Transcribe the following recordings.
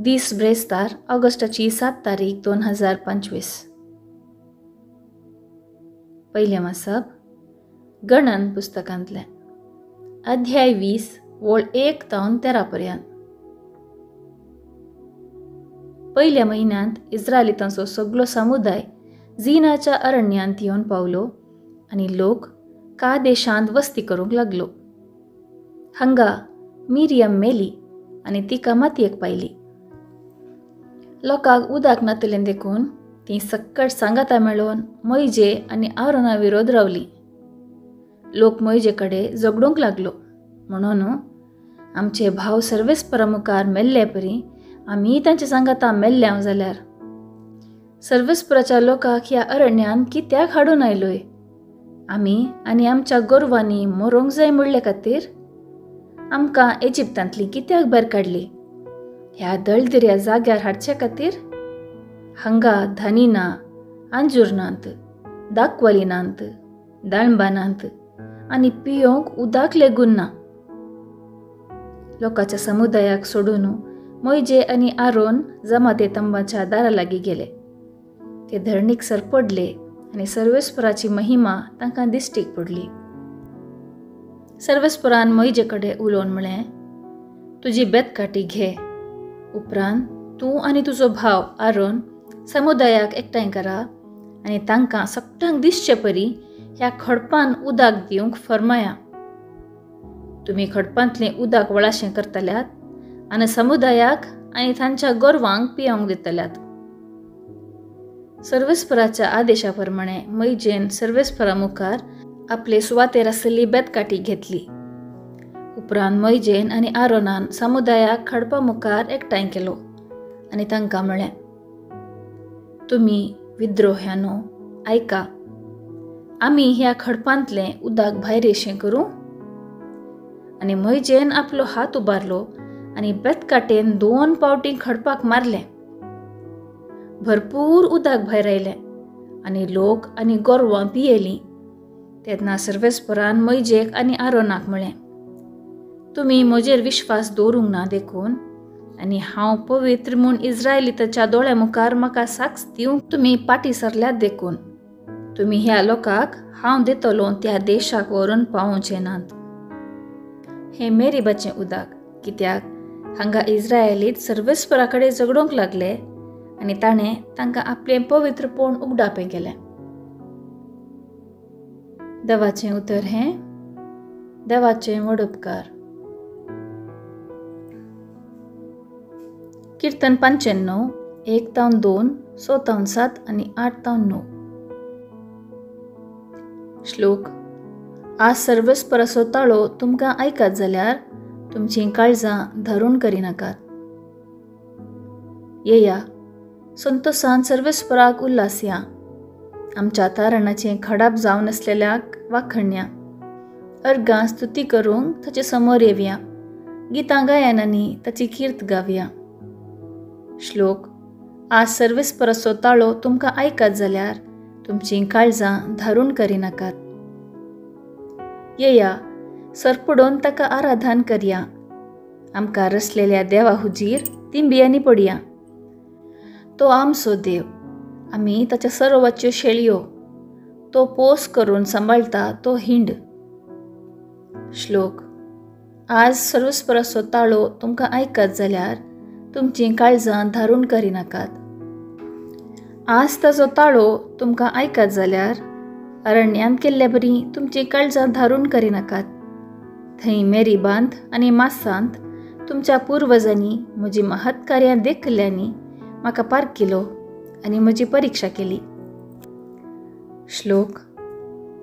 दीस ब्रेस्तार ऑगस्टाची 7 तारीख 2025. पयलें वाचप गणन पुस्तकांतलें, अध्याय 20 वळ 1 तावन 13 पर्यंत. पयल्या म्हयन्यांत इस्रायलितांचो सगलो समुदाय झीनाच्या अरण्यांत येवन पावलो आनी लोक का देशांत वस्ती करूंक लागलो. हांगा मिरियम मेली आनी तिका मातयेक पायली. लोकांक उदक नातलें देखून तीं सक्कट सांगाता मेळोवन मोयजे आनी आरोना विरोध रावली. लोक मोयजे कडेन झगडूंक लागलो, म्हणून आमचे भाव सर्वेस्परा मुखार मेल्ले परी आमी तांचे सांगाता मेल्ल्या जाल्यार सर्वेस्पराच्या लोकांक ह्या अरण्यांत कित्याक हाडून आयलोय? आमी आनी आमच्या गोरवांनी मरोंक जाय म्हणले खातीर आमकां इजिप्तांतली कित्याक भायर काडली? ह्या दळदिऱ्या जाग्यार हाडचे खातीर? हांगा धानी ना, आंजूर नात, दाखवली नात, दाळंबा नात आनी पियोंक उदक लेगून ना. लोकांच्या समुदायाक सोडून मोयजे आनी आरोन जमाते तंबाच्या दारा लागीं गेले. ते धरणीक सरपडले आनी सर्वेस्पराची महिमा तांकां दिश्टीक पडली. सर्वेस्परान मोयजे कडेन उलोवन म्हळें, तुजी बेतकाठी घे, उपरांत तूं आनी तुजो भाव आरोन समुदायाक एकठांय करा आनी तांकां सगळ्यांक दिसचे परी ह्या खडपान उदक दिवंक फर्माया. तुमी खडपांतलें उदक वळाशें करतल्यात आनी समुदायाक आनी तांच्या गोरवांक पियोंक दितल्यात. सर्वेस्पराच्या आदेशा प्रमाणे मोयजेन सर्वेस्परा मुखार आपले सुवातेर आशिल्ली बेतकाठी घेतली. उपरांत मोयजेन आनी आरोनान समुदायाक खडपा मुखार एकठांय केलो आनी तांकां म्हळें, तुमी विद्रोह्यानो आयका, आमी ह्या खडपांतलें उदक भायर येशें करूं? आनी मोयजेन आपलो हात उबारलो आनी बेतकाटेन 2 पावटी खडपाक मारलें. भरपूर उदक भायर आयलें आनी लोक आनी गोरवां पियेलीं. तेन्ना सर्वेस्परान मोयजेक आनी आरोनाक म्हळें, तुमी म्हजेर विश्वास दवरूंक ना देखून आनी हांव पवित्र म्हूण इस्रायलिताच्या दोळ्या मुखार म्हाका साक्ष दिवंक तुमी फाटीं सरल्यात देखून तुमी ह्या लोकांक हांव दितलो त्या देशाक व्हरून पावोवचे नात. हें मेरीबाचें उदक कित्याक हांगा इस्रायलीत सर्वेस्परा कडेन झगडूंक लागले आनी ताणें तांकां आपलें पवित्रपण उगडापें केलें. देवाचें उतर हें देवाचें व्हड उपकार. कीर्तन 95, 1 तावन 2, 6 तावन 7 आनी 8 तावन 9. श्लोक. आज सर्वेस्पराचो ताळो तुमकां आयकत जाल्यार तुमचीं काळजां धरून करिनाकात. येया संतोसान सर्वेस्पराक उल्हासया, आमच्या तारणाचें खडाप जावन आसलेल्याक वाखण्या. अर्गां स्तुती करूंक ताचे समोर येवया, गितां गायनांनी ताची कीर्त गावया. श्लोक. आज सर्वेस्पराचो ताळो तुमकां आयकत जाल्यार तुमचीं काळजां धारून करिनाकात. येया सरपडोवन ताका आराधन करया, आमकां रसलेल्या देवा हुजीर तिंबियांनी पडया. तो आमचो देव, आमी ताच्या सरोवाच्यो शेळयो, तो पोस करून सांबाळटा तो हिंड. श्लोक. आज सर्वेस्पराचो ताळो तुमकां आयकत जाल्यार तुमचीं काळजां धारून करिनाकात. आज ताचो ताळो तुमकां आयकत जाल्यार अरण्यांत केल्ले बरी तुमचीं काळजां धारून करिनाकात. थंय मेरीबांत आनी मासांत तुमच्या पुर्वजांनी म्हजी महत्कार्यां देखल्यांनी म्हाका पारखिलो आनी म्हजी परिक्षा केली. श्लोक.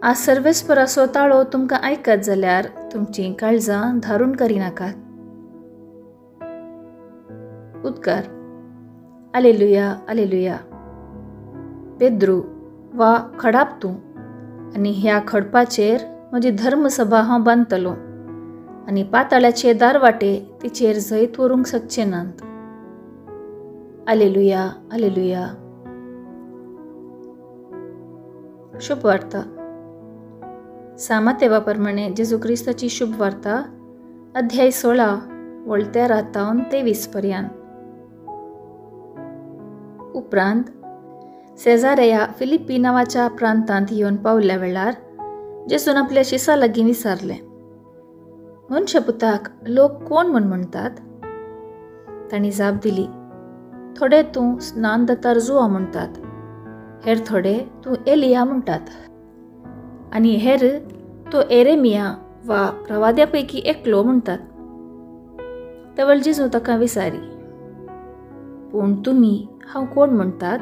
आज सर्वेस्पराचो ताळो तुमकां आयकत जाल्यार तुमचीं काळजां धारून करिनाकात. उद्गार. आलेलुया आलेलुया. पेद्रू वा खडाप तूं आनी ह्या खडपाचेर म्हजी धर्मसभा हांव बांदतलो आनी पाताळ्याचे दारवाटे तिचेर जैत व्हरूंक शकचे नात. आलेलुया आलेलुया. शुभ वार्ता. सामातेवा प्रमाणे जेजू क्रिस्ताची शुभ वार्ता, अध्याय 16 वळ 13 तावन 23 पर्यंत. उपरांत सेजारेया फिलिप्पी नांवाच्या प्रांतांत येवन पावल्या वेळार जेजून आपल्या शिसा लागीं विचारलें, मनशापुताक लोक कोण म्हूण म्हणटात? तांणी जाप दिली, थोडे तूं स्नान दातार जुआ म्हणटात, हेर थोडे तूं एलिया म्हणटात आनी हेर तो एरेमिया वा प्रवाद्या पैकी एकलो म्हणटात. तवळ जेजू ताका विचारी, पूण तुमी हांव कोण म्हणटात?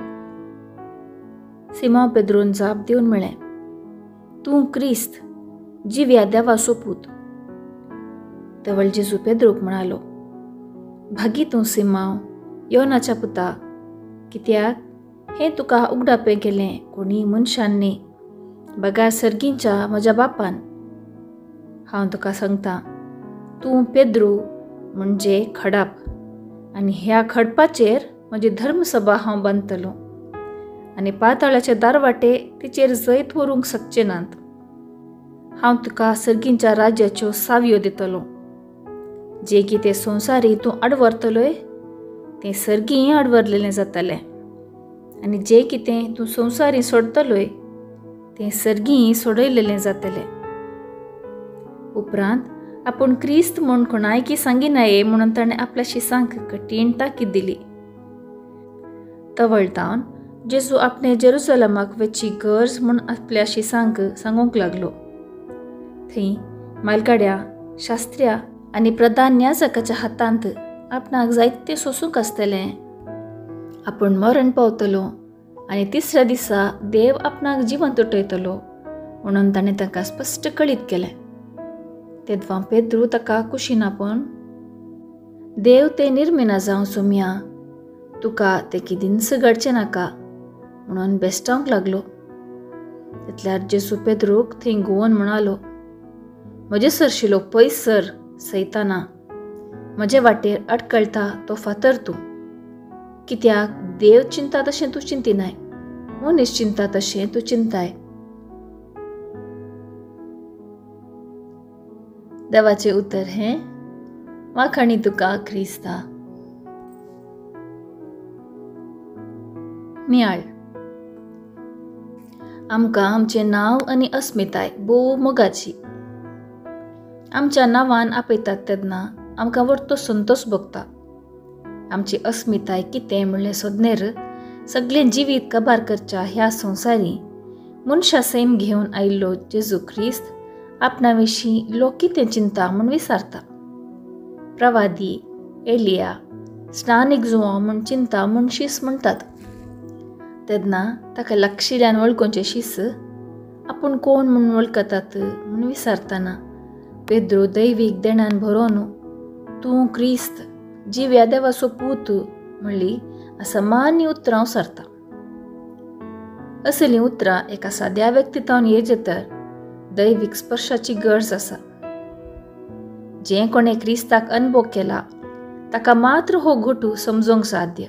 सिमांव पेद्रून जाप दिवन म्हळें, तूं क्रिस्त, जिव्या देवाचो पूत. तवळ जेजू पेद्रूक म्हणालो, भागी तूं सिमांव, योनाच्या पुता, कित्याक हें तुका उगडापें केलें कोणी मनशान न्ही, बगार सर्गींच्या म्हज्या बापान. हांव तुका सांगता, तूं पेद्रू म्हणजे खडाप, आनी ह्या खडपाचेर म्हजी धर्मसभा हांव बांदतलो आनी पाताळाचे दारवाटे तिचेर जैत व्हरूंक शकचे नात. हांव तुका सर्गींच्या राज्याच्यो सावयो दितलो. जे कितें संवसारी तूं आडवरतलोय तें सर्गीय आडवरलेलें जातलें, आनी जें कितें तूं संवसारी सोडतलोय तें सर्गीय सोडयलेलें जातलें. उपरांत आपूण क्रिस्त म्हूण कोणायकी सांगिनाये म्हणून ताणें आपल्या शिसांक कठीण ताकीद दिली. तवळतावन जेजू आपणे जेरुसलमाक वचची गरज म्हूण आपल्या शिसांक सांगूंक लागलो. थंय मालगाड्या, शास्त्र्या आनी प्रधान न्याजकाच्या हातांत आपणाक जायतें सोसूंक आसतलें, आपूण मरण पावतलो आनी तिसऱ्या दिसा देव आपणाक जिवंत उठयतलो म्हणून ताणें तांकां स्पश्ट कळीत केलें. तेदवां पेद्रू ताका कुशीन आपोवन, देव तें निर्मिना जावं सोमया, तुका तें किदींच घडचें नाका म्हणून बेस्टावंक लागलो. तितल्यार जेजू पेद्रूक थंय घुंवोन म्हणालो, म्हजे सरशिलो पयस सर सैताना, म्हजे वाटेर अडकळटा तो फातर तूं, कित्याक देव चिंता तशें तूं चिंतिनाय, मनीस चिंता तशें तूं चिंताय. देवाचें उतर हें वाखाणी तुका क्रिस्ता. नियाळ. आमकां आमचें नांव आनी अस्मिताय भोव मोगाची. आमच्या नांवान आपयतात तेन्ना आमकां वरतो संतोश भोगता. आमची अस्मिताय कितें म्हणलें सोदनेर सगळें जिवीत काबार करच्या ह्या संवसारी मनशा सैम घेवन आयिल्लो जेजू क्रिस्त आपणा विशीं लोक कितें चिंता म्हूण विचारता. प्रवादी, एलिया, स्नानीक जुआ म्हूण चिंता म्हूण शीस म्हणटात. तेन्ना ताका लागशिल्ल्यान वळखुचें शीस आपूण कोण म्हूण वळखतात म्हूण विचारतना पेद्रू दैवीक देणान भरोन तूं क्रिस्त, जिव्या देवाचो पूत म्हणली असामान्य उतरां सारता. असलीं उतरां एका साद्या व्यक्तींतावन येजे तर दैवीक स्पर्शाची गरज आसा. जें कोणें क्रिस्ताक अनुभव केला ताका मात्र हो गोटू समजूंक साध्य.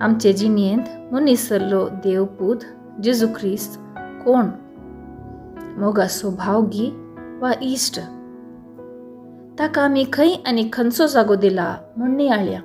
आमचे जिणेंत मनीस सरलो देवपूत जेजू क्रिस्त कोण? मोगाचो भावगी वा इश्ट? ताका आमी खंय आनी खंयचो जागो दिला म्हूण नियाळया.